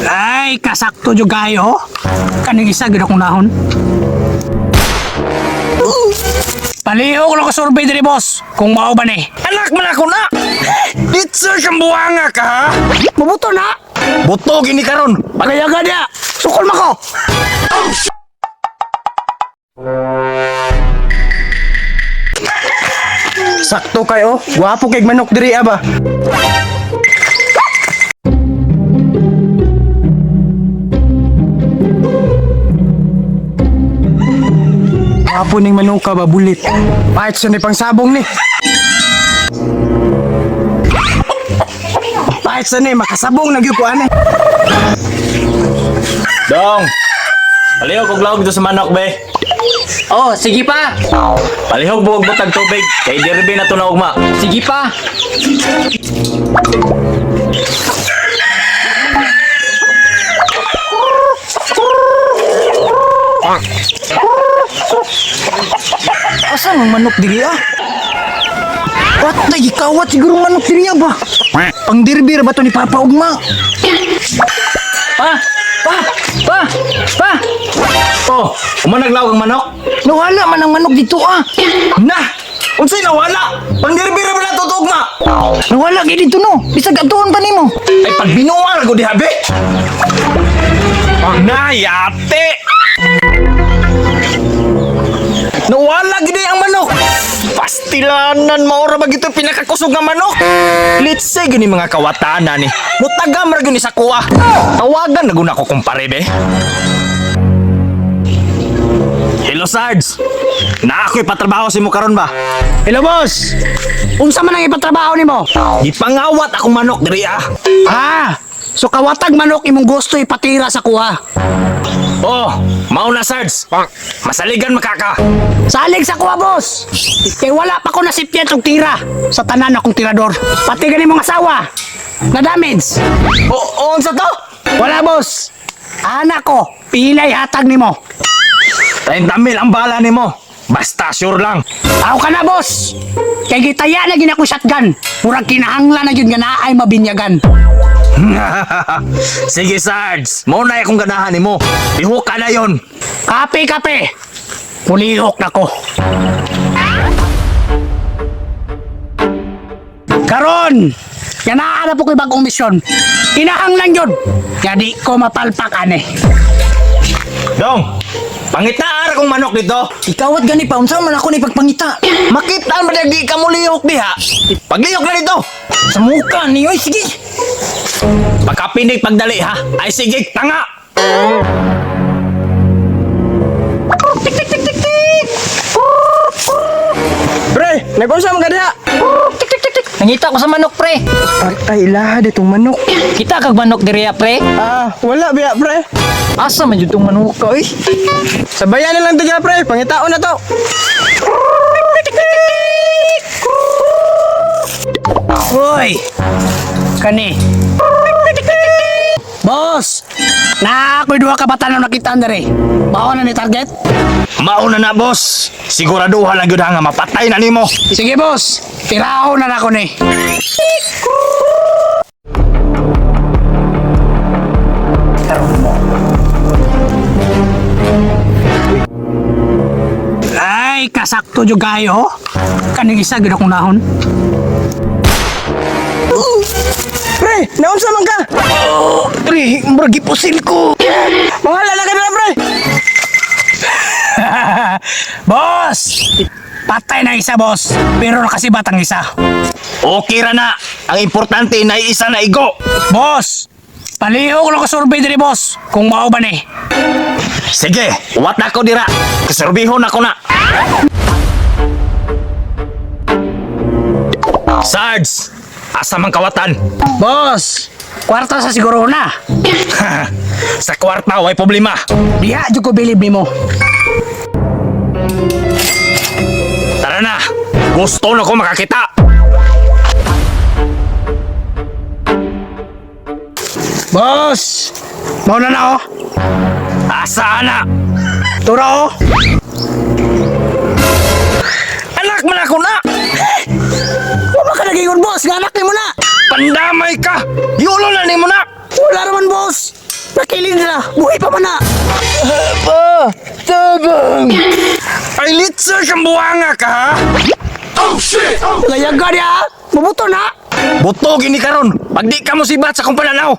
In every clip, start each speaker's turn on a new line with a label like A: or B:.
A: Ay, kasakto jud kayo. Kaning isa gid akong nahon. Palihog lang ko survey diri, boss. Kung mao ba ni.
B: Anak man ako na! Litser kang buwanga ka ha?
A: Mabuto na.
B: Buto gini karon.
A: Pagayaga niya. Sukol mako.
C: Sakto kayo. Gwapo kay manok diri aba. Gwapo ning manuka ba bulit. Pahit sa ni pangsabong ni. Pahit sa ni makasabong na gyud ko ani.
B: Dong. Palihog og lawag dito sa manok be.
D: Oh, sige pa.
B: Palihog buog butag tubig kay dirbe na to na ugma.
D: Sige pa.
C: Asa ang manok diri ah? Patay, gikawat siguro manok diri ah ba? Pangdirbi ra ba to ni Papa Ugma?
D: Pa! Pa! Pa! Pa!
B: Oh, umanag lawag ang manok.
C: Nawala man ang manok dito ah.
B: Na! Unsay nawala? Pangdirbi ra ba na to ugma?
C: Nawala gyud dito no. Bisag atuon pa nimo.
B: Ay pagbinuang ra gud diha be. Na yate. Nawala gid ang manok. Pastilanan mao ra ba gito pinakakusog nga manok. Let's say gini mga kawatana ni. Mutagam ra gyud ni sa kuha. Tawagan na gud ako kumpare be. Hello Sarge. Na ako'y patrabaho si mo karon ba?
A: Hello, boss. Unsa man ang ipatrabaho nimo?
B: Gipangawat akong manok diri ah.
A: Ah, so kawatag manok imong gusto ipatira sa kuha.
B: Oh, mao na Sarge. Masaligan makaka.
A: Salig sa kuha, boss. Kay wala pa ko nasipyat og tira sa tanan akong tirador. Pati gani mong asawa. Na damage.
B: Oh, unsa to?
A: Wala, boss. Anak ko, pilay hatag nimo.
B: 30 mil ang bala nimo. Basta sure lang.
A: Aw ka na, boss. Kay gitaya na gina ko shotgun. Murag kinahanglan na gyud nga naay mabinyagan.
B: Sige Sarge, mao na akong ganahan nimo. Lihok ka na yon.
A: Kape, kape. Pulihok na ko. Karon, nga na po ko'y bagong misyon. Kinahanglan yun. Nga di ko mapalpak ane.
B: Dong, pangita ara kong manok dito.
C: Ikawat gani pa unsa man ako ni pagpangita.
B: Makita man di ka mo lihok diha. Paglihok na dito.
C: Sa muka ni oy sige.
B: Pagkapinig pagdali ha. Ay sige, tanga.
C: Pre, nag-unsa man ka diha?
D: Nangita ko sa manok, pre.
C: Patay ilaha ditong manok.
D: Kita kag manok diri ah, pre.
C: Ah, wala biya pre.
D: Asa man jud tong manok oy?
C: Sabayan na lang tiga pre, pangitaon na to.
A: Uy! Kani. Boss! Na ako'y duha ka bata na nakitaan dere. Mao na ni target?
B: Mao na na boss. Siguraduhan lang gyud ha nga mapatay na nimo.
A: Sige, boss. Tiraho na nako ni. Ay, kasakto jud kayo. Kaning isa gid akong nahon.
C: Pre, naunsa man ka?
A: Oh, pre, murag gipusil ko.
C: Mangalan na ka na pre.
A: Boss! Patay na isa, boss. Pero nakasibat ang isa.
B: Okay ra na. Ang importante na isa na igo.
A: Boss! Palihog lang ko survey diri, boss. Kung mao ba ni.
B: Sige, uwat na ako dira. Kaserbihon ako na. Sarge, asa man kawatan?
A: Boss, kwarta sa siguro na.
B: Sa kwarta way problema.
A: Diha jud ko bilib nimo.
B: Tara na. Gusto na ko makakita.
A: Boss! Mao na na oh.
B: Asa na?
A: Tura oh.
B: Anak man ako na.
A: Wa ba ka nagingon, boss? Nga anak nimo na.
B: Pandamay ka. Yulo na nimo na.
A: Wala naman, boss. kilid na. Buhi pa man na.
C: Pa! Tabang!
B: Ay, litsa kang buwanga ka, ha?
A: Layaga niya. Mabuto na.
B: Buto gini karon. Pag di ka mo sibat sa akong pananaw.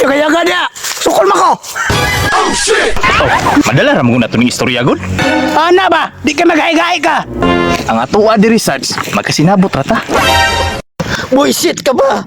A: Layaga niya. Sukol man ko.
B: Oh, madala ra mo na to ning istorya gud.
A: Ana ba? Di ka maghaigay ka.
B: Ang atoa diri Sarge, magkasinabot ra ta.
C: Buisit ka ba?